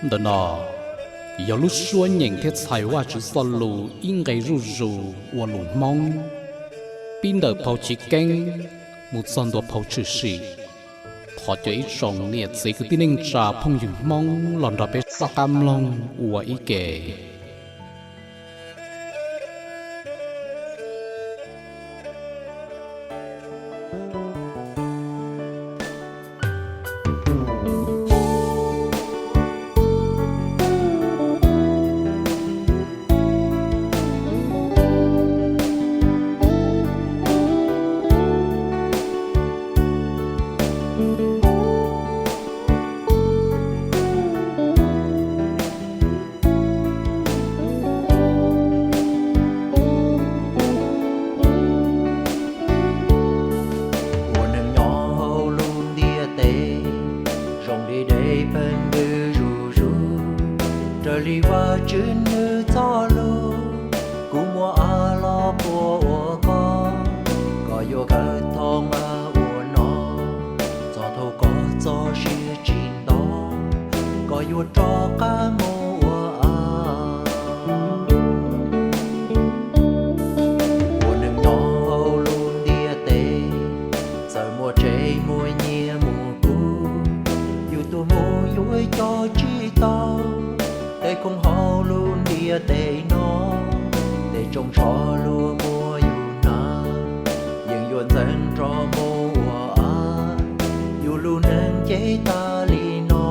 Ntawm no yog lub suab nyeem thiab txhais Vajtswv txoj lus ib nqe zuj zus ua lus Hmoob, pib ntawm phau Chiv Keeb mus txog ntua phau Tshwm Sim. Thov caw ib tsoom niam txiv kwv tij neej tsa phooj ywg Hmoob los nrog peb soj qab mloog ua ib ke. Ua neeg nyob hauv lub ntiaj teb, zoo li dej pheej ntws zuj zus, raws li Vajtswv nws txoj lus, kuv muab av los pua ua koj, koj yuav kawm thoob av ua no, txog thaum koj txoj sia tsis nto, koj yuav rov qab mus ua av. Ua neeg nyob hauv lub ntiaj teb, txawm muaj tsev muaj nyiaj muaj kub, yus tuag mus yuav coj tsis tau. Tej khoom hauv lub ntiaj teb no, tej tsoos tsho luag muab yus hnav, yeej yuav ntxeev rov mus ua av, yus lub neej ces tas li no.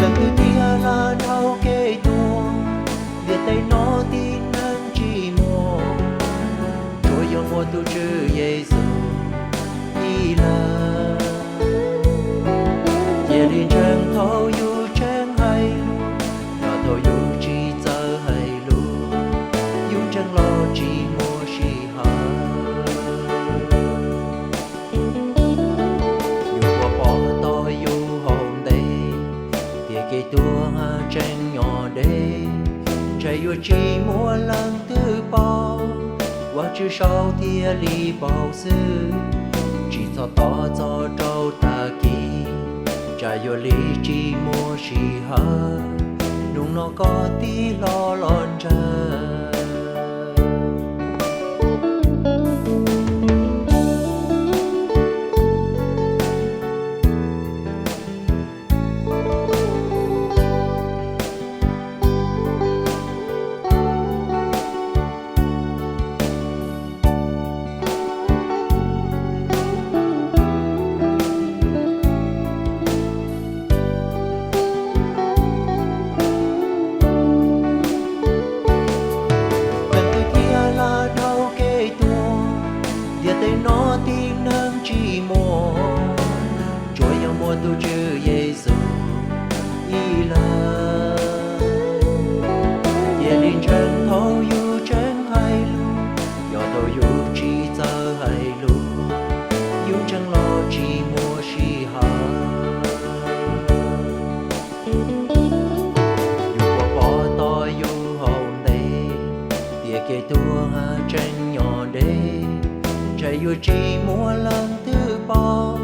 Leej twg thiaj lam dhau kev tuag, ntiaj teb no tib neeg tsis muaj, tsuas yog muaj tus Tswv Yexus ib leeg. Cia li ntseeg thaum yus tseem hais lus, yog thaum yus tsis txawj hais lus, yus ntseeg los tsis muaj sij hawm. Yus puas pom tau yus hauv ntev, tias kev tuag tseem nyob deb, ntshe yuav tsis muaj leej twg paub, Vajtswv saib thiaj li paub xwb. Tsis txhob tos txog rau tag kis, tsam yuav li tsis muaj sij hawm, hnub no koj tig hlo los ntsawg. Leej twg thiaj lam dhau kev tuag, ntiaj teb no tib neeg tsis muaj, tsuas yog muaj tus Tswv Yexus ib leeg. Cia li ntseeg thaum yus tseem hais lus, yog thaum yus tsis txawj hais lus, yus ntseeg los tsis muaj sij hawm. Yus puas pom tau yus hauv ntev, tias kev tuag tseem nyob deb, ntshe yuav tsis muaj leej twg paub,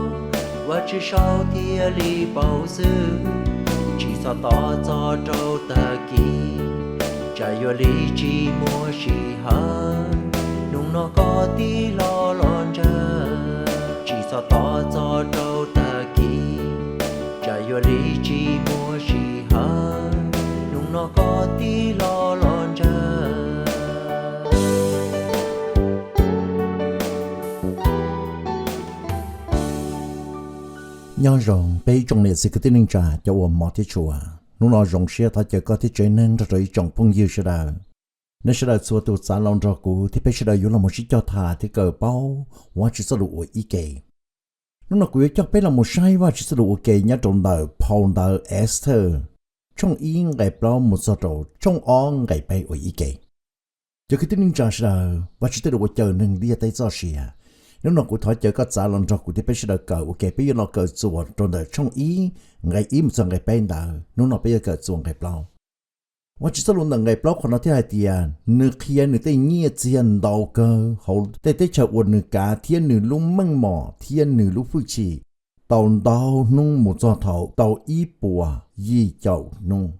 Vajtswv saib thiaj li paub xwb. Tsis txhob tos txog rau tag kis, tsam yuav li tsis muaj sij hawm, hnub no koj tig hlo los ntsawg. Tsis txhob tos txog rau tag kis, tsam yuav li tsis muaj sij hawm, hnub no koj tig hlo los ntsawg. Nyob zoo peb ib tsoom niam txiv kwv tij neej tsa cov uas hmov thiab tshua. Hnub no zoo siab thov caw koj thiab tsev neeg nrog rau ib tsoom phooj ywg sawv daws, nej sawv daws txhua tus txav los nrog kuv thiab peb sawv daws yuav los mus sib cog tham thiab kawm paub Vajtswv txoj lus ua ib ke. Hnub no kuv yuav coj peb los mus saib Vajtswv txoj lus ua ke nyob rau ntawm phau ntawv Exodus tshooj ib nqe plaub mus txog rau tshooj ob nqe peb ua ib ke. Cov kwv tij neej tsa sawv daws, Vajtswv tej lus ua cawm neeg ntiaj teb txoj sia. Hnub no kuv thov caw koj txav los nrog kuv thiab peb sawv daws kawm ua ke, peb yuav los kawm txuas rau ntawm tshooj ib nqe ib mus txog nqe peb ntawd, hnub no peb yuav kawm txuas nqe plaub. Vajtswv txoj lus ntawm nqe plaub qhov no thiaj hais tias, nws qhia nws tej nyiaj txiag ntau kawg hauv tej teb chaws uas nws kav thiab nws lub meej mom thiab nws lub hwj chim tau ntau hnub mus txog thaum tau ib puas yim caum hnub.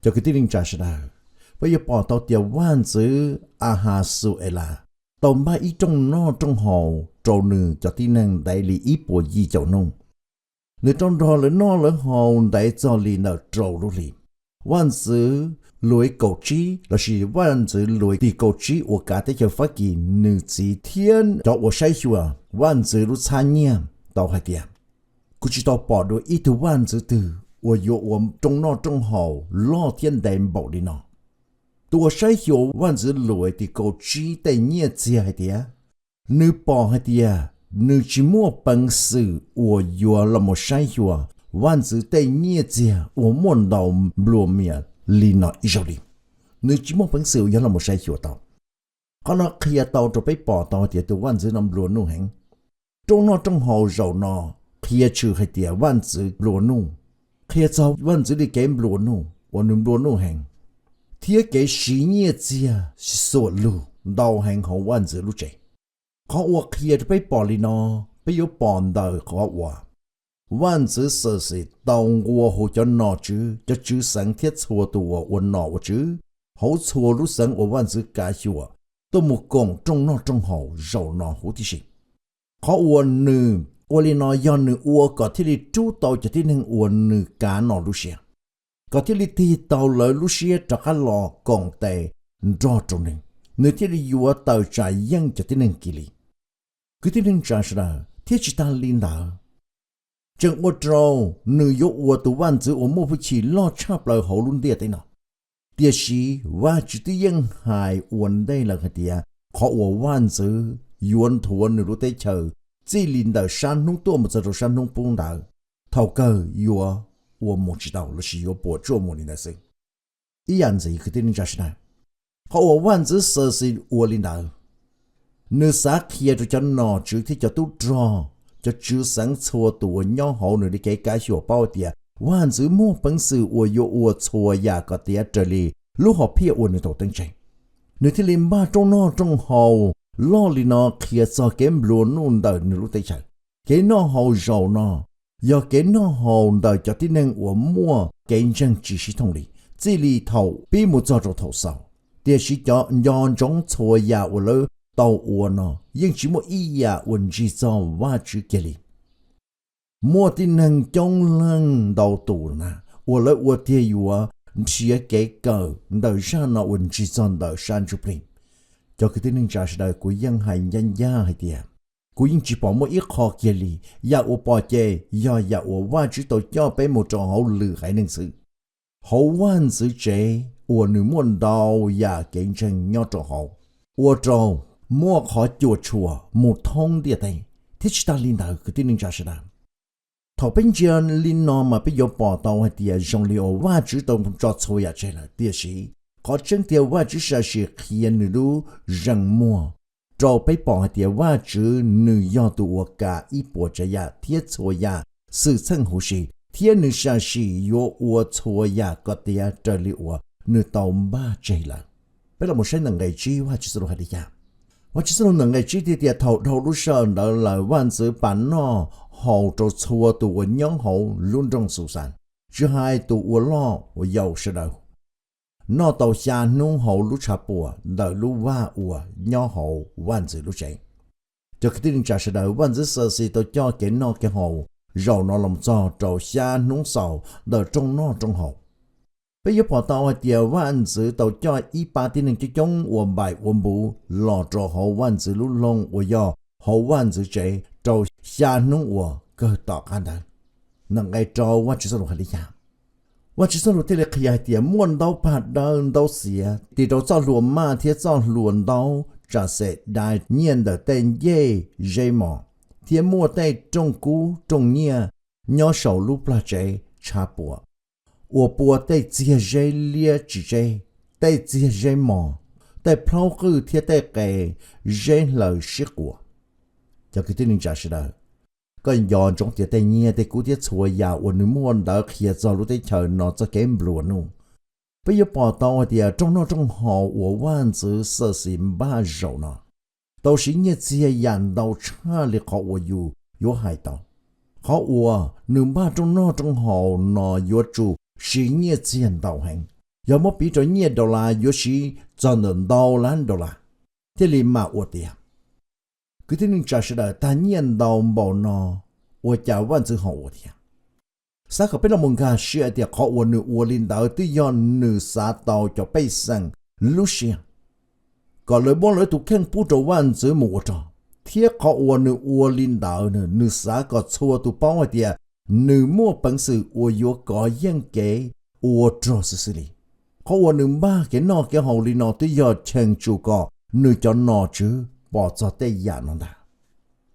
Cov kwv tij neej tsa sawv daws, peb yuav pom tau tias Vaj ntxwv Ahasuelas tau npaj ib rooj noj rooj haus rau nws cov tib neeg ntev li ib puas yim caum hnub. Nws tau nrog lawv noj lawv haus ntev txog li ntawm rau lub hlis. Vaj ntxwv Louis kaum tsib lossis Vaj ntxwv Louis tim kaum tsib uas kav teb chaws Fab Kis, nws txiv thiab cov uas saib xyuas vaj ntxwv lub txhab nyiaj tau hais tias, kuv tsis tau pom dua ib tug vaj ntxwv twg uas yuav ua rooj noj rooj haus loj thiab ntev npaum li no. Tus uas saib xyuas vaj ntxwv Louis tim kaum tsib tej nyiaj txiag hais tias, nws pom hais tias nws tsis muaj peev xwm uas yuav los mus saib xyuas vaj ntxwv tej nyiaj txiag uas muaj ntau nplua mias li no ib zaug li. Nws tsis muaj peev xwm uas yuav los mus saib xyuas tau. Qhov no qhia tau rau peb pom tau hais tias tus vaj ntxwv no nplua nuj heev. Rooj noj rooj haus zaum no qhia tshwm hais tias vaj ntxwv nplua nuj, qhia txog vaj ntxwv li kev nplua nuj uas nws nplua nuj heev, thiab kev siv nyiaj txiag xuam lug ntau heev hauv vaj ntxwv lub tsev. Qhov uas qhia rau peb pom li no, peb yuav pom ntawm qhov uas vaj ntxwv Xawxes tau nqua hu cov nom tswv, cov tswv xeev thiab txhua tus uas ua nom ua tswv hauv txhua lub xeev uas vaj ntxwv kav xyuas tuaj mus koom rooj noj rooj haus zaum no huv tib si. Qhov uas nws ua li no yog nws ua kom thiaj li rub tau cov tib neeg uas nws kav no lub siab, kom thiaj li tig tau lawv lub siab rov qab los koom tes nrog rau nws, nws thiaj li yuav tawm tsam yeej cov tib neeg Kilis. Kwv tij neej tsa sawv daws, thiab tsis tas li ntawd, tseem ua rau nws yuav ua tus vaj ntxwv uas muaj hwj chim loj tshaj plaws hauv lub ntiaj teb no. Tiam sis Vajtswv twb yeej hais ua ntej lawm hais tias qhov uas vaj ntxwv yuav nthuav nws lub teb chaws txij li ntawm sab hnub tuaj mus txog rau sab hnub pub ntawd, thaum kawg yuav ua mus tsis tau lossis yuav puas tsuaj mus li ntawd xwb. Ib yam ntxiv kwv tij neej tsa sawv daws, qhov uas vaj ntxwv Xawxes ua li ntawd, nws xav qhia rau cov nom tswv thiab cov tub rog, cov tswv xeev txhua tus uas nyob hauv nws li kev kav xyuas paub tias vaj ntxwv muaj peev xwm uas yuav ua txhua yam kom tiav raws li lub hom phiaj uas nws tau teeb tseg. Nws thiaj li npaj rooj noj rooj haus loj li no qhia txog kev nplua nuj ntawm nws lub teb chaws. Kev noj haus zaum no yog kev noj haus ntawm cov tib neeg uas muaj kev ntseeg tsis sib thooj li, txij li thaum pib mus txog rau thaum xaus. Tiam sis cov nco ntsoov txhua yam uas lawv tau ua no yeej tsis muaj ib yam uas ntsig txog Vajtswv kiag li. Muaj tib neeg coob leej ntau tus na, uas lawv ua tiag yuav nrhiav kev kawm ntawm zaj no uas ntsig txog ntawm sab ntsuj plig. Cov kwv tij neej tsa sawv daws, kuv yeej hais ncaj ncaj hais tias kuv yeej tsis pom muaj ib qho kiag li. Yam uas pom ces yog yam uas Vajtswv tau coj peb mus rau hauv lwm haiv neeg xwb. Hauv vaj ntxwv tsev uas nws muaj ntau yam kev ntseeg nyob rau hauv, ua rau muaj qhov cuam tshuam mus thoob ntiaj teb. Thiab tsis tas li ntawd kwv tij neej tsa sawv daws, thaum peb ntsia li no mas peb yuav pom tau hais tias zoo li uas Vajtswv tau tso txhua yam tseg lawm, tiam sis qhov tseeb tiag Vajtswv sam sim qhia nws lub zeem muag rau peb pom hais tias Vajtswv nws yog tus uas kav ib puas tsav yam thiab txhua yam xwm txheej huv si, thiab nws sam sim yuav ua txhua yam kom tiav raws li uas nws tau npaj tseg lawm. Peb los mus saib ntawm nqe tsib Vajtswv txoj lus hais li cas. Vajtswv txoj lus ntawm nqe tsib tias, thaum dhau lub sij hawm ntawd lawm vaj ntxwv pam noj haus rau txhua tus uas nyob hauv lub nroog Xuxas, tsis hais tus uas loj uas yau sawv daws. Noj tau xya hnub hauv lub tshav puam ntawm lub vaj uas nyob hauv vaj ntxwv lub tsev. Cov kwv tij neej tsa sawv daws, vaj ntxwv Xawxes tau coj kev noj kev haus zaum no los txog rau xya hnub xaus ntawm rooj noj rooj haus. Peb yuav pom tau hais tias vaj ntxwv tau coj ib pab tib neeg coob coob ua npaim ua npuv los rau hauv vaj ntxwv lub loog uas yog hauv vaj ntxwv tsev rau xya hnub uas kawg tom qab ntawd. Ntawm nqe rau Vajtswv txoj lus hais li cas? Vajtswv txoj lus thiaj li qhia hais tias muaj ntau pag dawb ntau xiav tis rau txoj hlua maj thiab txoj hlua ntaub tsam xem dai nyiaj ntawm tej ncej zeb mos, thiab muaj tej rooj kub rooj nyiaj nyob saum lub plag tsev tshav puam uas pua tej txiag zeb liab tsis tseb, tej txiag zeb mos, tej plhaub qwj thiab tej qe zeb hlaws sib quas. Cov kwv tij neej tsa sawv daws, koj nco ntsoov tias tej nyiaj tej kub thiab txhua yam uas nws muaj ntawd qhia txog lub teb chaws no txoj kev nplua nuj. Peb yuav pom tau hais tias rooj noj rooj haus uas vaj ntxwv Xawxes npaj zaum no tau siv nyiaj txiag yam ntau tshaj li qhov uas yus yuav hais tau. qhov uas nws npaj rooj noj rooj haus no yuav tsum siv nyiaj txiag ntau heev. Yog muab piv rau nyiaj dollar yuav siv txog ntawm ntau lab dollar thiaj li mam ua tiav. Kwv tij neej tsa sawv daws, tag nyiaj ntau npaum no ua cas vaj ntxwv ho ua tiav? Xav kom peb los mus nkag siab tias qhov uas nws ua li ntawd twb yog nws xav tau cov pej xeem lub siab, kom lawv muab lawv tus kheej pub rau vaj ntxwv mus ua rog. Thiab qhov uas nws ua li ntawd, nws xav kom txhua tus paub hais tias nws muaj peev xwm uas yuav kov yeej kev ua rog xwb xwb li. Qhov uas nws npaj kev noj kev haus li no twb yog cheem tsum kom nws cov nom tswv pom txog tej yam no ntag.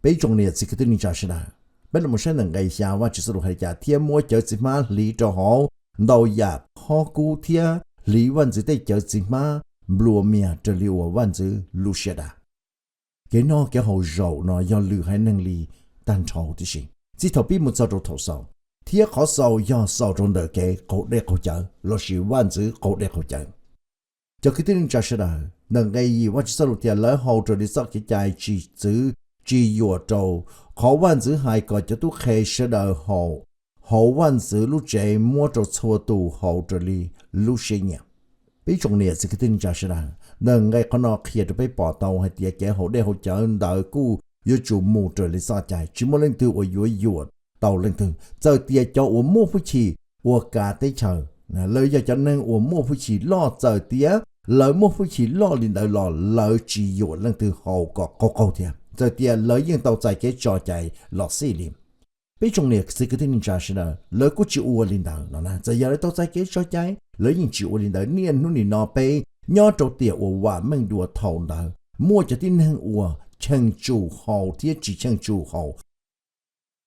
Peb tsoom niam txiv kwv tij neej tsa sawv daws, peb los mus saib ntawm nqe xya Vajtswv txoj lus hais li cas thiab muab cawv txiv hmab hliv rau hauv ntau yam khob kub thiab hliv vaj ntxwv tej cawv txiv hmab nplua mias raws li uas vaj ntxwv lub siab dav. Kev noj kev haus zaum no yog lwm haiv neeg li tag nrho huv tib si. Txij thaum pib mus txog rau thaum xaus, thiab qhov xaus yog xaus rau ntawm kev qaug dej qaug cawv lossis vaj ntxwv qaug dej qaug cawv. Cov kwv tij neej tsa sawv daws, ntawm nqe yim Vajtswv txoj lus tias lawv haus raws li txoj kev cai tsis txwv tsis yuam rau qhov vaj ntxwv hais kom cov tub qhe sawv daws haus hauv vaj ntxwv lub tsev muab rau txhua tus haus raws li lub siab nyiam. Peb tsoom niam txiv kwv tij neej tsa sawv daws, ntawm nqe qhov no qhia rau peb pom tau hais tias kev haus dej haus cawv ntawd kuj yuav tsum mus raws li txoj cai, tsis muaj leej twg uas yuav yuam tau leej twg. Txawm tias cov uas muaj hwj chim ua kav teb chaws, lawv yog cov neeg uas muaj hwj chim loj, txawm tias lawv muaj hwj chim loj li ntawd los lawv tsis yuam leej twg haus kom qaug qaug thiab, txawm tias lawv yeej tau txais kev tso cai los xij li. Peb tsoom niam txiv kwv tij neej tsa sawv daws, lawv kuj tsis ua li ntawd no na. Txawm yog lawv tau txais kev tso cai, lawv yeej tsis ua li ntawd. Niaj hnub nim no peb nyob rau tiam uas vam meej dua thaum ntawd, muaj cov tib neeg uas cheem tsum haus thiab tsis cheem tsum haus.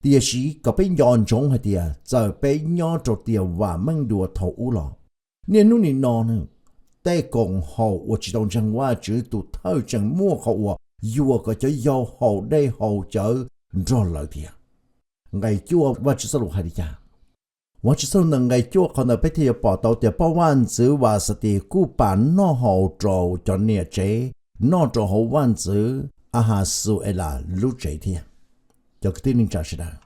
Tiam sis kom peb nco ntsoov hais tias txawm peb nyob rau tiam vam meej dua thaum ub los, niaj hnub nim no tej koom haum uas tsis tau ntseeg Vajtswv tus thawj tseem muaj qhov uas yuam kom cov yau haus dej haus cawv nrog lawv thiab. Nqe cuaj Vajtswv txoj lus hais li cas? Vajtswv txoj lus ntawm nqe cuaj qhov ntawd peb thiaj yuav pom tau tias poj vaj ntxwv Vaxatis kuj pam noj haus rau cov niam tsev noj rau hauv vaj ntxwv Ahasuelas lub tsev thiab. Cov kwv tij neej tsa sawv daws,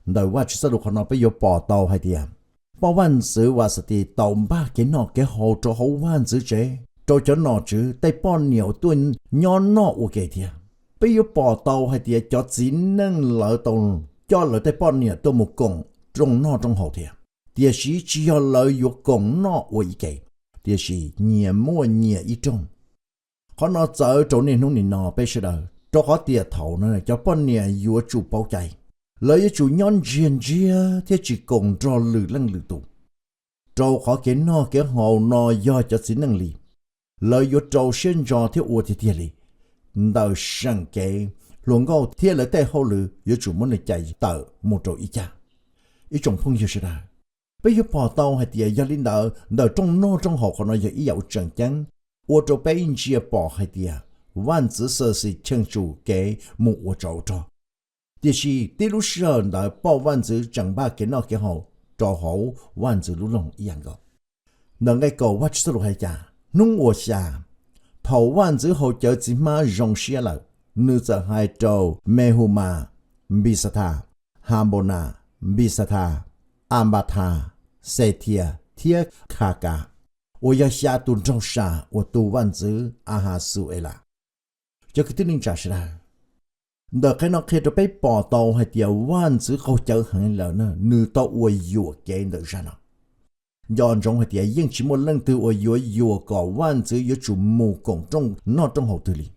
ntawm Vajtswv txoj lus qhov no peb yuav pom tau hais tias poj vaj ntxwv Vaxatis tau npaj kev noj kev haus rau hauv vaj ntxwv tsev rau cov nom tswv tej poj niam uas tuaj nyob noj ua ke thiab. Peb yuav pom tau hais tias cov txiv neej lawv tau coj lawv tej poj niam tuaj mus koom rooj noj rooj haus thiab, tiam sis tsis yog lawv yuav koom noj ua ib ke, tiam sis nyias muaj nyias ib rooj. Qhov no txawv rau niaj hnub nim no peb sawv daws, rau qhov tiam thaum no cov poj niam yuav tsum paub cai, lawv yuav tsum nyob ntsiag ntsiag thiab tsis koom nrog lwm leej lwm tus, rau qhov kev noj kev haus no yog cov txiv neej li. Lawv yuav rau siab ntso thiab ua tiag tiag li. Ntawm seem kev, hluas nkauj thiab lawv tej hauj lwm yuav tsum muab nws cais tawm mus rau ib cag. Ib tsoom phooj ywg sawv daws, peb yuav pom tau hais tias yog li ntawd, ntawm rooj noj rooj haus qhov no yog ib yam uas tseem ceeb ua rau peb ntsia pom hais tias vaj ntxwv Xerxes cheem tsum kev mus ua tsov ua rog. Tiam sis tib lub sij hawm ntawd poj vaj ntxwv tseem npaj kev noj kev haus rau hauv vaj ntxwv lub loog ib yam nkaus. Ntawm nqe kaum Vajtswv txoj lus hais cas? Hnub uas xya, thaum vaj ntxwv haus cawv txiv hmab zoo siab lawm, nws txawm hais rau Mehumas, Npisathas, Habonas, Npisathas, Anpathas, Xethias thiab Khakas, uas yog xya tus nraug sam uas tu vaj ntxwv Ahasuelas. Cov kwv tij neej tsa sawv daws, ntawm qhov no qhia rau peb pom tau hais tias vaj ntxwv qaug cawv heev lawm na, nws tau ua yuam kev ntawm zaj no. Nco ntsoov hais tias yeej tsis muaj leej twg uas yuav yuam kom vaj ntxwv yuav tsum mus koom rooj noj rooj haus twg li.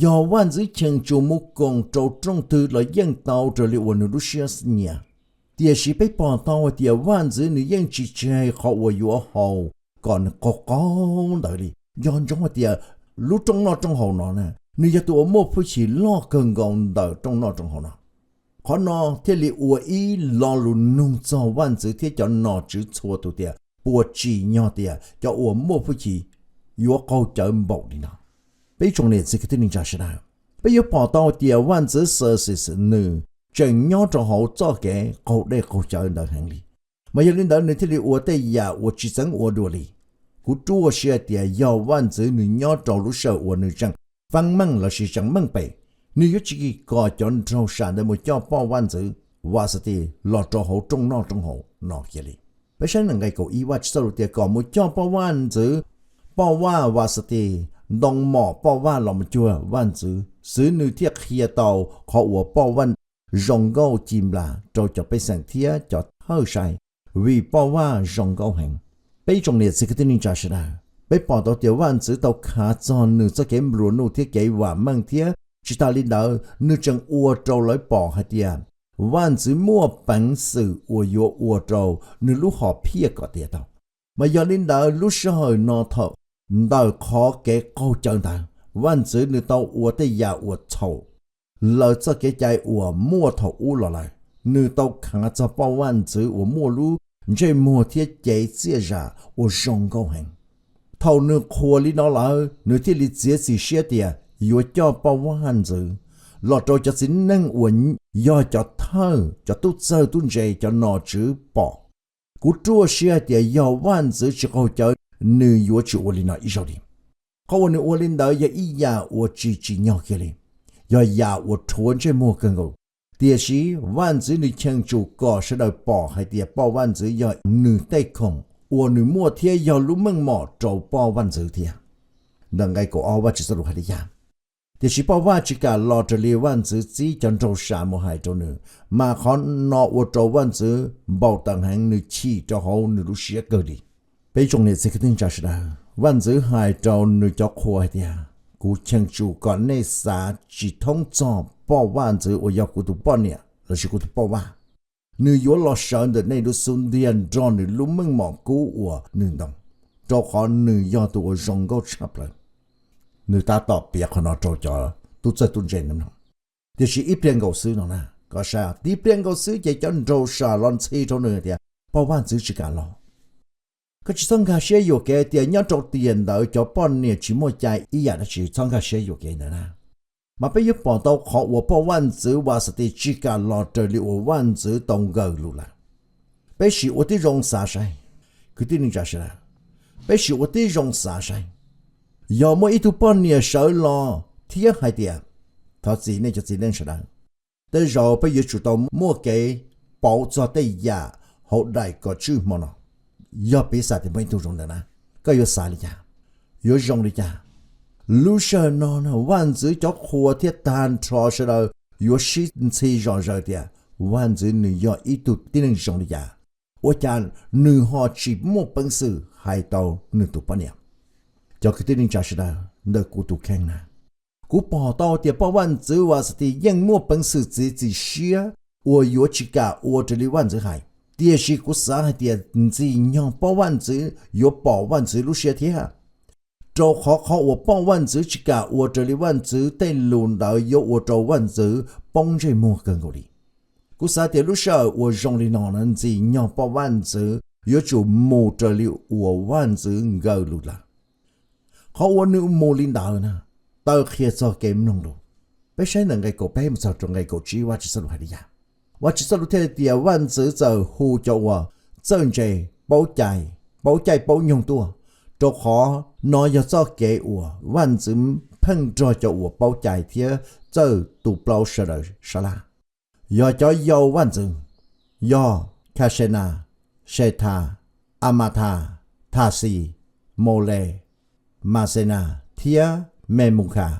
Yog vaj ntxwv cheem tsum mus koom rau rooj twg los yeej tau raws li uas nws lub siab nyiam. Tiam sis peb pom tau hais tias vaj ntxwv nws yeej tsis tseg qhov uas yuav haus kom nws qaug qaug ntawd li. Nco ntsoov hais tias lub rooj noj rooj haus no na, nws yog tus uas muaj hwj chim loj kawg nkaus ntawm rooj noj rooj haus no. Qhov no thiaj li ua ib lo lus nug txog vaj ntxwv thiab cov nom tswv txhua tus tias puas tsim nyog tias cov uas muaj hwj chim yuav qaug cawv npaum li no. Peb tsoom niam txiv kwv tij neej tsa sawv daws, peb yuav pom tau tias vaj ntxwv Xerxes nws tseem nyob rau hauv txoj kev qaug dej qaug cawv ntawd heev li. Mas yog li ntawd nws thiaj li ua tej yam uas tsis txeev ua dua li. Kuv ruaj siab tias yog vaj ntxwv nws nyob rau lub sij hawm uas nws tseem faab meej lossis tseem meej pem, nws yuav tsis kom cov nraug sam ntawd mus coj poj vaj ntxwv. Vastis los rau hauv rooj noj rooj haus no kiag li. Peb saib nqe kaum ib, Vajtswv txoj lus tias kom mus coj poj vaj ntxwv, poj vaj Vastis ntoo mom poj vaj los mus cuag vaj ntxwv xwb, nws thiaj qhia tau qhov uas poj vaj zoo nkauj ci nplas rau cov pej xeem thiab cov thawj saib, vim poj vaj zoo nkauj heev. Peb tsoom niam txiv kwv tij neej tsa sawv daws, peb pom tau tias vaj ntxwv tau khav txog nws txoj kev nplua nuj thiab kev vam meej, thiab tsis tas li ntawd nws tseem ua rau lawv pom hais tias vaj ntxwv muaj peev xwm uas yuav ua rau nws lub hom phiaj kom tiav tau. Mas yog li ntawd lub sij hawm no thaum ntawm qhov kev qaug cawv ntawd, vaj ntxwv nws tau ua tej yam uas txhaum lawv txoj kev cai uas muaj thaum ub los lawm. Nws tau khav txog poj vaj ntxwv uas muaj lub ntsej muag thiab cev txiaj zam uas zoo nkauj heev. Thaum nws qhuas li no lawm, nws thiaj li txiav txim siab tias yuav coj poj vaj ntxwv los rau cov txiv neej uas yog cov thawj, cov tub txawj tub ntse, cov nom tswv pom. Kuv ruaj siab hais tias yog vaj ntxwv tsis qaug cawv, nws yuav tsis ua li no ib zaug li. Qhov uas nws ua li ntawd yog ib yam uas tsis tsim nyog kiag li, yog yam uas rhuav ntsej muag kawg nkaus. Tiam sis vaj ntxwv nws cheem tsum kom sawv daws pom hais tias poj vaj ntxwv yog nws tej khoom uas nws muaj thiab yog lub meej mom rau poj vaj ntxwv thiab. Ntawm nqe kaum ob Vajtswv txoj lus hais li cas? Tiam sis poj vaj tsis kam los raws li vaj ntxwv txib cov nraug sam mus hais rau nws, mas qhov no ua rau vaj ntxwv npau taws heev, nws chim rau hauv nws lub siab kawg li. Peb tsoom niam txiv kwv tij neej tsa sawv daws, vaj ntxwv hais rau nws cov qhua hais tias, kuv cheem tsum kom nej xav tsis thoob txog poj vaj ntxwv uas yog kuv tus poj niam lossis kuv tus poj vaj. Nws yuav los sawv ntawm nej lub xub ntiag nrog nws lub meej mom kub uas nws ntoo, rau qhov nws yog tus uas zoo nkauj tshaj plaws. Nws tab tom piav qhov no rau cov tub txawj tub ntse no. Tiam sis ib pliag nkaus xwb no na, koj saib, tib pliag nkaus xwb ces cov nraug sam los ntxhi rau nws tias poj vaj ntxwv tsis kam los. Koj tsis txhob nkag siab yuam kev tias nyob rau tiam ntawd cov poj niam tsis muaj cai ib yam dab tsi, txhob nkag siab yuam kev ntawd na. Mas peb yuav pom tau qhov uas poj vaj ntxwv Vastis tsis kam los raws li uas vaj ntxwv tau nkaws lus lawm. Peb sim ua tib zoo xav saib, kwv tij neej tsa sawv daws, peb sim ua tib zoo xav saib, yog muaj ib tug poj niam sawv los thiab hais tias, thov txim nej cov txiv neej sawv daws, tej zaum peb yuav tsum tau muaj kev pauv txog tej yam hauv daim kom tswj hmo no. Yog piv xam tias muaj ib tug zoo ntawd na, koj yuav xav li cas? Yuav zoo li cas? Lub sij hawm no vaj ntxwv cov qhua thiab tag nrho sawv daws yuav sib ntxhi zom zaws tias vaj ntxwv nws yog ib tug tib neeg zoo li cas, ua cas nws ho tsis muaj peev xwm hais tau nws tus poj niam. Cov kwv tij neej tsa sawv daws ntawm kuv tus kheej na, kuv pom tau tias poj vaj ntxwv Vastis yeej muaj peev xwm txiav txim siab uas yuav tsis kam ua raws li vaj ntxwv hais. Tiam sis kuv xav hais tias ntxim nyog poj vaj ntxwv yuav pom vaj ntxwv lub siab thiab, rau qhov qhov uas poj vaj ntxwv tsis kam ua raws li vaj ntxwv tej lus ntawd yuav ua rau vaj ntxwv poob ntsej muag kawg nkaus li. Kuv xav tias lub sij hawm uas zoo li no na, ntxim nyog poj vaj ntxwv yuav tsum mus raws li uas vaj ntxwv nkaws lus lawm. Qhov uas nws mus li ntawd na, taw qhia txog kev mloog lus. Peb saib ntawm nqe kaum peb mus txog rau nqe kaum tsib Vajtswv txoj lus hais li cas. Vajtswv txoj lus thiaj li tias, vaj ntxwv txawm hu cov uas txawj ntse, paub cai, paub caij paub nyoog tuaj, rau qhov no yog txoj kev uas vaj ntxwv pheej nrog cov uas paub cai thiab txawj tu plaub sawv daws sab laj. Yog cov yau vaj ntxwv, yog Khasenas, Setha, Amathas, Thasis, Maules, Masenas thiab Memukhas.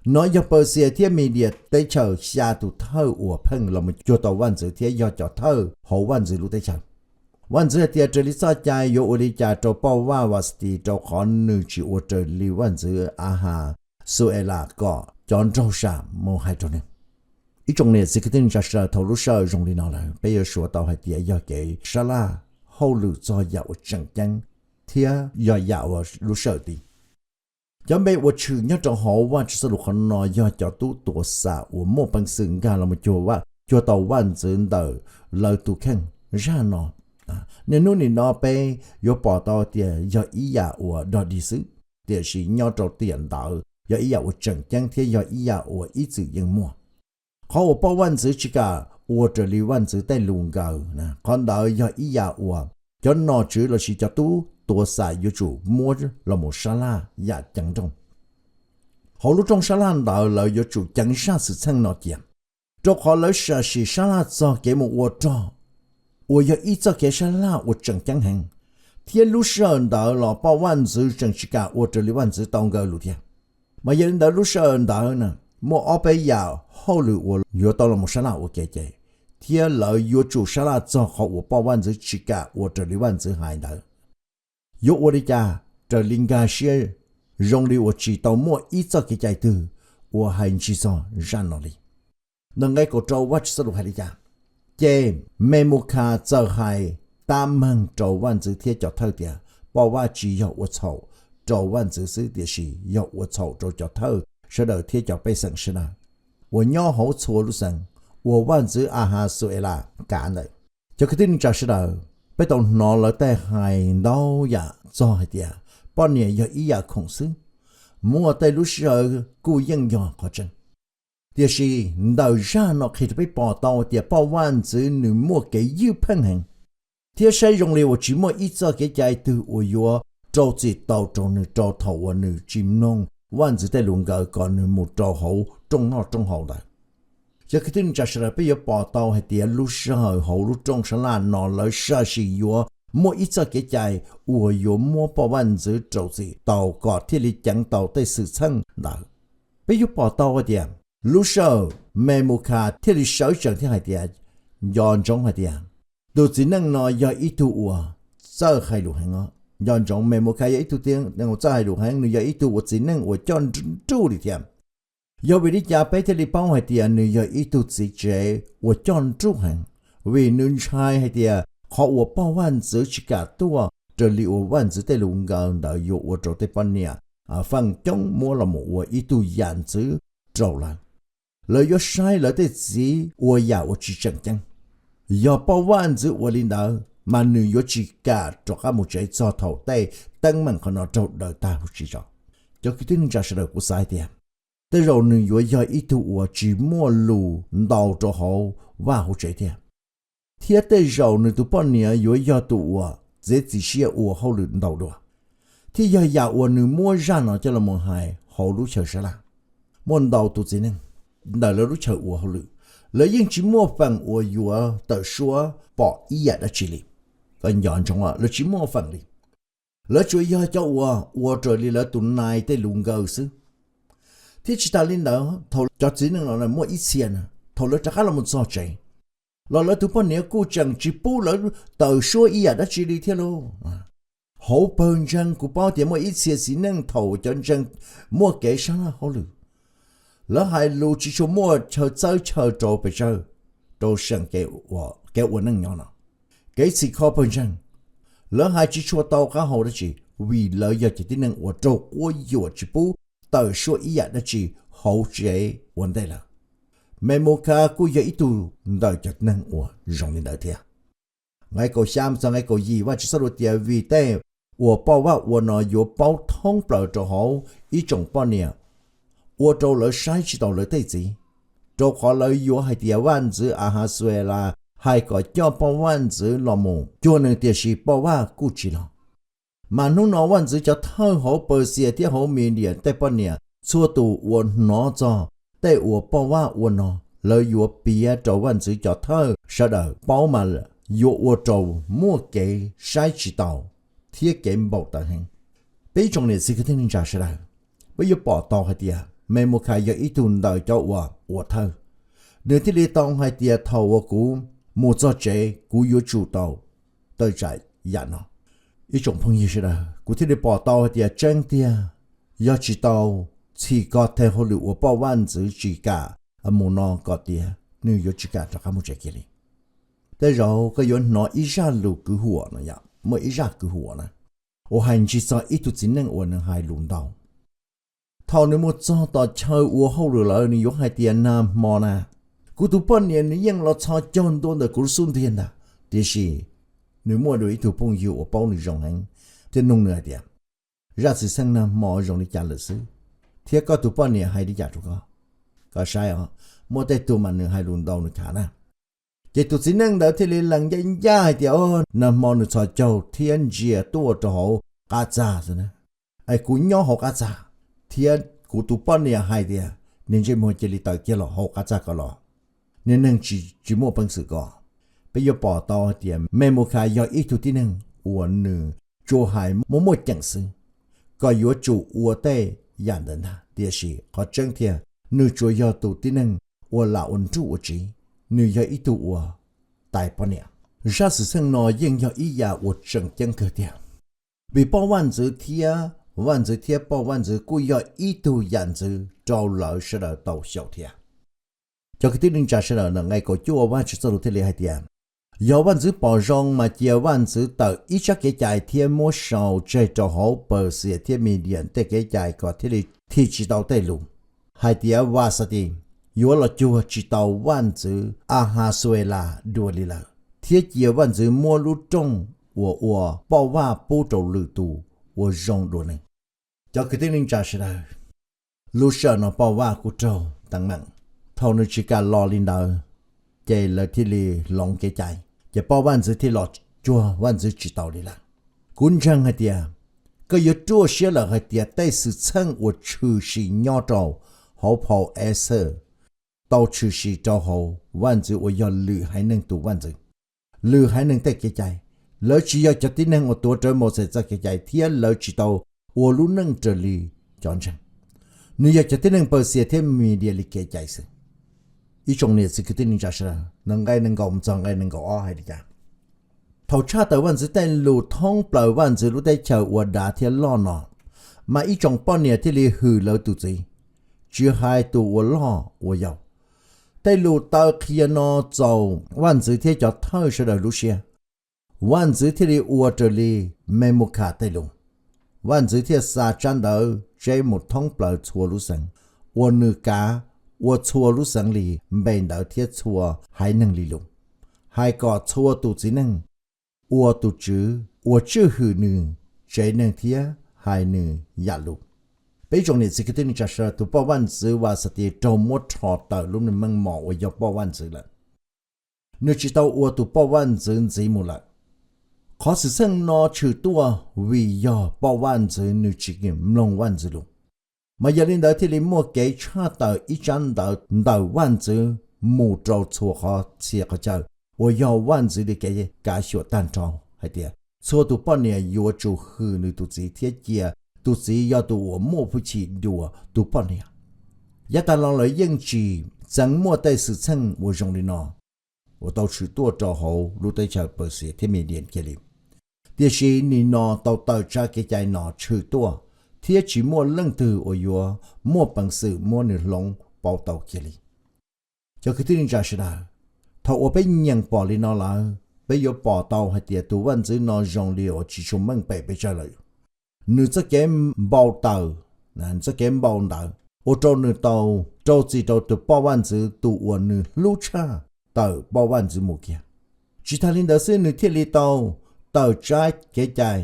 Nov yog Pawxias thiab Midias teb chaws xya tus thawj uas pheej los mus cuag tau vaj ntxwv thiab yog cov thawj hauv vaj ntxwv lub teb chaws. Vaj ntxwv hais tias raws li txoj cai yuav ua li cas rau poj vaj Vastis, rau qhov nws tsis ua raws li vaj ntxwv Ahasueras kom cov nraug sam mus hais rau nws. Ib tsoom niam txiv kwv tij neej tsa sawv daws, thaum lub sij hawm zoo li no lawm, peb yuav suav tau hais tias yog kev sab laj hauj lwm txog yam uas tseem ceeb thiab yog yam uas lub sij hawm tid. Cov npe uas tshwm nyob rau hauv Vajtswv txoj lus qhov no yog cov tub tuav xam uas muaj peev xwm nkag los mus cuag, cuag tau vaj ntxwv ntawm lawv tus kheej zaj no. Niaj hnub nim no peb yuav pom tau tias yog ib yam uas dog dig xwb, tiam sis nyob rau tiam ntawd yog ib yam uas tseem ceeb thiab yog ib yam uas ib txwm yeej muaj. Qhov uas poj vaj ntxwv tsis kam ua raws li vaj ntxwv tej lus nkaws, qhov ntawd yog ib yam uas cov nom tswv lossis cov tub tuav xam yuav tsum muab los mus sab laj yam ceev nrooj. Hauv lub rooj sab laj ntawd lawv yuav tsum ceev zaj xwm txheej no cia. rau qhov lawv sam sim sab laj txog kev mus ua rog, uas yog ib txoj kev sab laj uas tseem ceeb heev, thiab lub sij hawm ntawd los poj vaj ntxwv tseem tsis kam ua raws li vaj ntxwv tau nkawd lus thiab. Mas yog li ntawd lub sij hawm ntawd na, muaj ob peb yam hauj lwm uas yuav tau los sab laj ua ke ces, thiab lawv yuav tsum sab laj txog qhov uas poj vaj ntxwv tsis kam ua raws li vaj ntxwv hais ntawd. Yuav ua li cas raws li nkag siab zoo li uas tsis tau muaj ib txoj kev cai twg uas hais ntsig txog zaj no li. Nqe kaum rau Vajtswv txoj lus hais li cas? Ces Memukhas txawm hais tab meeg rau vaj ntxwv thiab cov thawj tias, Poj vaj tsis yog ua txhaum rau vaj ntxwv xwb, tiam sis yog ua txhaum rau cov thawj sawv daws thiab cov pej xeem sawv daws uas nyob hauv txhua lub xeev uas vaj ntxwv Ahasueras kav ntawd. Cov kwv tij neej tsa sawv daws, peb tau hnov lawv tej hais ntau yam txog hais tias poj niam yog ib yam khoom xwb. Muaj tej lub sij hawm kuj yeej yog qhov tseeb. Tiam sis ntawm zaj no qhia rau peb pom tau tias poj vaj ntxwv nws muaj kev ywj pheej heev, thiab saib zoo li uas tsis muaj ib txoj kev cai twg uas yuav rau txim tau rau nws rau thaum uas nws tsis mloog vaj ntxwv tej lus nkawd kom nws mus rau hauv rooj noj rooj haus ntawd. Cov kwv tij neej tsa sawv daws, peb yuav pom tau hais tias lub sij hawm hauv lub rooj sab laj no lawv sam sim yuav muaj ib txoj kev cai uas yuav muab poj vaj ntxwv rau txim tau kom thiaj li ceev tau tej xwm txheej ntawd. Peb yuav pom tau hais tias lub sij hawm Memukhas thiaj li sawv tsees thiab hais tias, nco ntsoov hais tias tus txiv neej no yog ib tug uas txawj hais lus heev os. Nco ntsoov, Memukhas yog ib tug txiv neej uas txawj hais lus heev, nws yog ib tug uas txiv neej uas coj nruj li thiab. Yog vim li cas peb thiaj li paub hais tias nws yog ib tug txiv tsev uas coj nruj heev? Vim nws ntshai hais tias qhov uas poj vaj ntxwv tsis kam tuaj raws li uas vaj ntxwv tej lus nkawd ntawd yuav ua rau tej poj niam feem coob muab los mus ua ib tug yam ntxwv rau lawv. Lawv yuav saib lawv tej txiv ua yam uas tsis tseem ceeb. Yog poj vaj ntxwv ua li ntawd mas nws yuav tsis kam rov qab mus tsev txog thaum tej teeb meem qhov no raug daws tag huv si tso. Cov kwv tij neej tsa sawv daws, kuv xav hais tias tej zaum nws yuav yog ib tug uas tsis muaj lus ntau rau hauv vaj hauv tsev thiab. Thiab tej zaum nws tus poj niam yuav yog tus uas txiav txim siab ua hauj lwm ntau dua. Thiab yog yam uas nws muab zaj no coj los hais hauv lub chaw sab laj, muaj ntau tus txiv neej ntawm lawv lub chaw ua hauj lwm, lawv yeej tsis muaj feem uas yuav tawm suab pom ib yam dab tsi li. Koj nco ntsoov, lawv tsis muaj feem li. Lawv tsuas yog cov uas ua raws li lawv tus nai tej lus nkawd xwb. Thiab tsis tas li ntawd, thaum cov txiv neej no muaj ib txhia na, thaum lawv rov qab los mus txog tsev los lawv tus poj niam kuj tseem tsis pub lawv tawm suab ib yam dab tsi li thiab lauj. Hauv pawg ntseeg kuv paub tias muaj ib txhia txiv neej thaum cov ntseeg muaj kev sab laj hauj lwm, lawv hais lus tsis tshua muaj chaw txawb chaw rau pes tsawg rau seem kev ua neej nyob no. Kev txhim kho pawg ntseeg, lawv hais tsis tshua tau qab hau dab tsi, vim lawv yog cov tib neeg uas raug quab yuam tsis pub tawm suab ib yam dab tsi hauv tsev ua ntej lawm. Memukhas kuj yog ib tug ntawm cov neeg uas zoo li ntawd thiab. Nqe kaum xya txog nqe kaum yim, Vajtswv txoj lus tias, vim tej uas poj vaj ua no yuav paub thoob plaws rau hauv ib tsoom poj niam, ua rau lawv saib tsis taus lawv tej txiv, rau qhov lawv yuav hais tias vaj ntxwv Ahasueras hais kom coj poj vaj ntxwv los mus cuag nws, tiam sis poj vaj kuj tsis los. Mas hnub no vaj ntxwv cov thawj hauv Pawxias thiab hauv Midias tej poj niam txhua tus uas hnov txog tej uas poj vaj ua no, lawv yuav piav rau vaj ntxwv cov thawj sawv daws paub, mas yuav ua rau muaj kev saib tsis taus thiab kev npaum taws heev. Peb tsoom niam txiv kwv tij neej tsa sawv daws, peb yuav pom tau hais tias Memukhas yog ib tug ntawm cov uas ua thawj. Nws thiaj li tau hais tias, thaum uas kuv mus txog tsev kuv yuav tsum tau tawm tsam yam no. Ib tsoom phooj ywg sawv daws, kuv thiaj li pom tau hais tias tseeb tiag, yog tsis tau txhim kho tej hauj lwm uas poj vaj ntxwv tsis kam mus no kom tias nws yuav tsis kam rov qab mus tsev kiag li. Tej zaum koj yuav hnov ib zaj lus kwv huam no, muaj ib zaj kwv huam na, uas hais ntsig txog ib tug txiv neej uas nws hais lus ntau. Thaum nws mus txog tom chaw ua hauj lwm lawm, nws yuav hais tias, nag hmo na, kuv tus poj niam nws yeej los txhos caug ntua ntawm kuv lub xub ntiag ntag. Tiam sis nws muaj dua ib tug phooj ywg uas paub nws zoo heev thiaj nug nws hais tias, zaj xwm txheej nag hmo zoo li cas lawm xwb, thiab koj tus poj niam hais li cas rau koj? Koj saib os, muaj tej tug mas nws hais lus ntau nws khav na. Ces tus txiv neej ntawd thiaj li lees ncaj ncaj hais tias, o, nag hmo nws txhos caug thiab ntsia tuaj rau hauv qab txaj xwb na. Es kuv nyob hauv qab txaj, thiab kuv tus poj niam hais tias, niag ntsej muag, cia li tawm kiag los hauv qab txaj ko los. niag neeg tsis tsis muaj peev xwm kom. Peb yuav pom tau hais tias Memukhas yog ib tug tib neeg uas nws tsuas hais muaj muaj ceem xwb, kom yuav tsum ua tej yam ntawd ntag, tiam sis qhov tseeb tiag nws tsuas yog tus tib neeg ua lam ua nruj ua tsiv, nws yog ib tug uas tais poj niam. Zaj xwm txheej no yeej yog ib yam uas tseem ceeb kawg tiag, vim poj vaj ntxwv thiab vaj ntxwv thiab poj vaj ntxwv kuj yog ib tug yam ntxwv rau lawv sawv daws tau xyaum thiab. Cov kwv tij neej tsa sawv daws, nqe kaum cuaj Vajtswv txoj lus thiaj li hais tias, yog vaj ntxwv pom zoo mas cia vaj ntxwv tawm ib tsab kev cai thiab muab sau tseg rau hauv Pawxias thiab Midias tej kev cai kom thiaj li thim tsis tau tej lus hais tias Vaxatis yuav los cuag tsis tau vaj ntxwv Ahasuelas dua li lawm, thiab cia vaj ntxwv muab lub rooj uas ua poj vaj pub rau lwm tus uas zoo dua nws. Cov kwv tij neej tsa sawv daws, lub sij hawm no poj vaj kuj raug teeb meem, thaum nws tsis kam los li ntawd, ces lawv thiaj li hloov kev cai, ces poj vaj ntxwv thiaj los cuag vaj ntxwv tsis tau li lawm. Kuv ntseeg hais tias koj yuav ruaj siab lawm hais tias tej xwm txheej uas tshwm sim nyob rau hauv phau Exodus tau tshwm sim rau hauv vaj ntxwv uas yog lwm haiv neeg tus vaj ntxwv, lwm haiv neeg tej kev cai. Lawv tsis yog cov tib neeg uas tuav rawv Mauxes txoj kev cai thiab lawv tsis tau ua lub neej raws li cov ntseeg. Nws yog cov tib neeg Pawxias thiab Midias li kev cai xwb. Ib tsoom niam txiv kwv tij neej tsa sawv daws, nqe nees nkaum mus txog nqe nees nkaum ob hais li cas? Thaum tshaj tawm vaj ntxwv tej lus thoob plaws vaj ntxwv lub teb chaws uas dav thiab loj no, mas ib tsoom poj niam thiaj li hwm lawv tus txiv, tsis hais tus uas loj uas yau. Tej lus taw qhia no txaus vaj ntxwv thiab cov thawj sawv daws lub siab. Vaj ntxwv thiaj li ua raws li Memukhas tej lus. Vaj ntxwv thiaj xa tsab ntawv tseb mus thoob plaws txhua lub xeev uas nws kav, ua txhua lub xeev li npe ntawv thiab txhua haiv neeg li lus, hais kom txhua tus txiv neej ua tus tswv uas tswj hwm nws tsev neeg thiab hais nws yam lus. Peb ib tsoom niam txiv kwv tij neej tsa sawv daws, tus poj vaj ntxwv Vaxatis raug muab rho tawm lub meej mom uas yog poj vaj ntxwv lawm. Nws tsis tau ua tus poj vaj ntxwv ntxiv mus lawm. Qhov xwm txheej no tshwm tuaj vim yog poj vaj ntxwv nws tsis mloog vaj ntxwv lus. Mas yog li ntawd thiaj li muaj kev tshaj tawm ib tsab ntawv ntawm vaj ntxwv mus rau txhua qhov txhia qhov chaw uas yog vaj ntxwv li kev kav xyuam tag nrho hais tias txhua tus poj niam yuav tsum hwm nws tus txiv thiab cia tus txiv yog tus uas muaj hwj chim dua tus poj niam. Yav tag los lawv yeej tsis txeev muaj tej xwm txheej uas zoo li no uas tau tshwm tuaj rau hauv lub teb chaws Pawxias thiab Midias kiag li. Tiam sis nim no tau tawm tsab kev cai no tshwm tuaj, thiab tsis muaj leej twg uas yuav muaj peev xwm muab nws hloov pauv tau kiag li. Cov kwv tij neej tsa sawv daws, thaum uas peb nyeem pom li no lawm, peb yuav pom tau hais tias tus vaj ntxwv no zoo li uas tsis tshua meej pem peb tsawg lawm. Nws txoj kev npau taws, txoj kev npau ntawv ua rau nws tau rau txim rau tus poj vaj ntxwv tus uas nws hlub tshaj tawm poj vaj ntxwv mus kiag. Tsis tas li ntawd xwb, nws thiaj li tau tawm tsab kev cai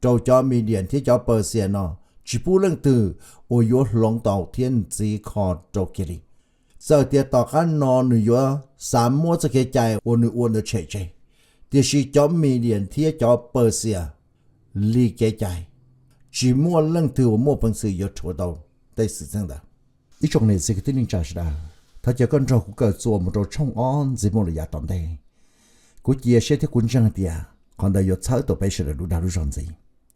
rau cov Midias thiab cov Pawxias no tsis pub leej twg uas yuav hloov tau thiab ntxiv kho rau kiag li. Txawm tias tom qab no nws yuav xav muab txoj kev cai uas nws ua ntawd tshem tseg, tiam sis cov Midias thiab cov Pawxias li kev cai, tsis muaj leej twg uas muaj peev xwm yuav rhuav tau tej xwm txheej ntawd. Ib tsoom niam txiv kwv tij neej tsa sawv daws, thov caw koj nrog kuv kawm txuas mus rau tshooj ob ntxiv mus lawm yav tom ntej. Kuv cia siab thiab kuv ntseeg tias qhov ntawd yuav txhawb tau peb sawv daws lub dag lub zog ntxiv.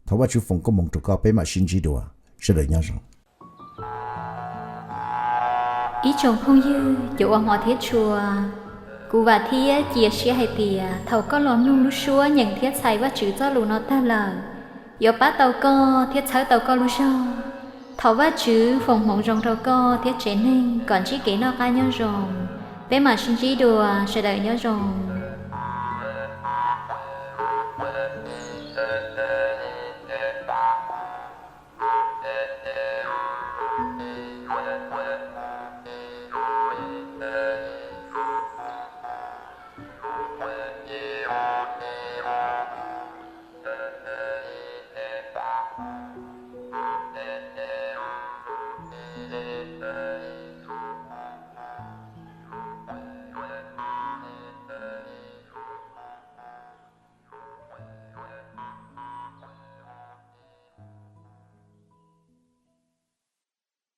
Thov Vajtswv foom koob hmoov rau koj, peb mam sib ntsib dua. Sawv daws nyob zoo. Ib tsoom phooj ywg, cov uas hmov thiab tshua, kuv vam thiab cia siab hais tias thaum koj los mloog lub suab nyeem thiab txhais Vajtswv txoj lus no tag lawm, yuav pab tau koj thiab txhawb tau koj lub zog. Thov Vajtswv foom hmoov zoo rau koj thiab tsev neeg kom ntsib kev noj qab nyob zoo. Peb mam sib ntsib dua, sawv daws nyob zoo.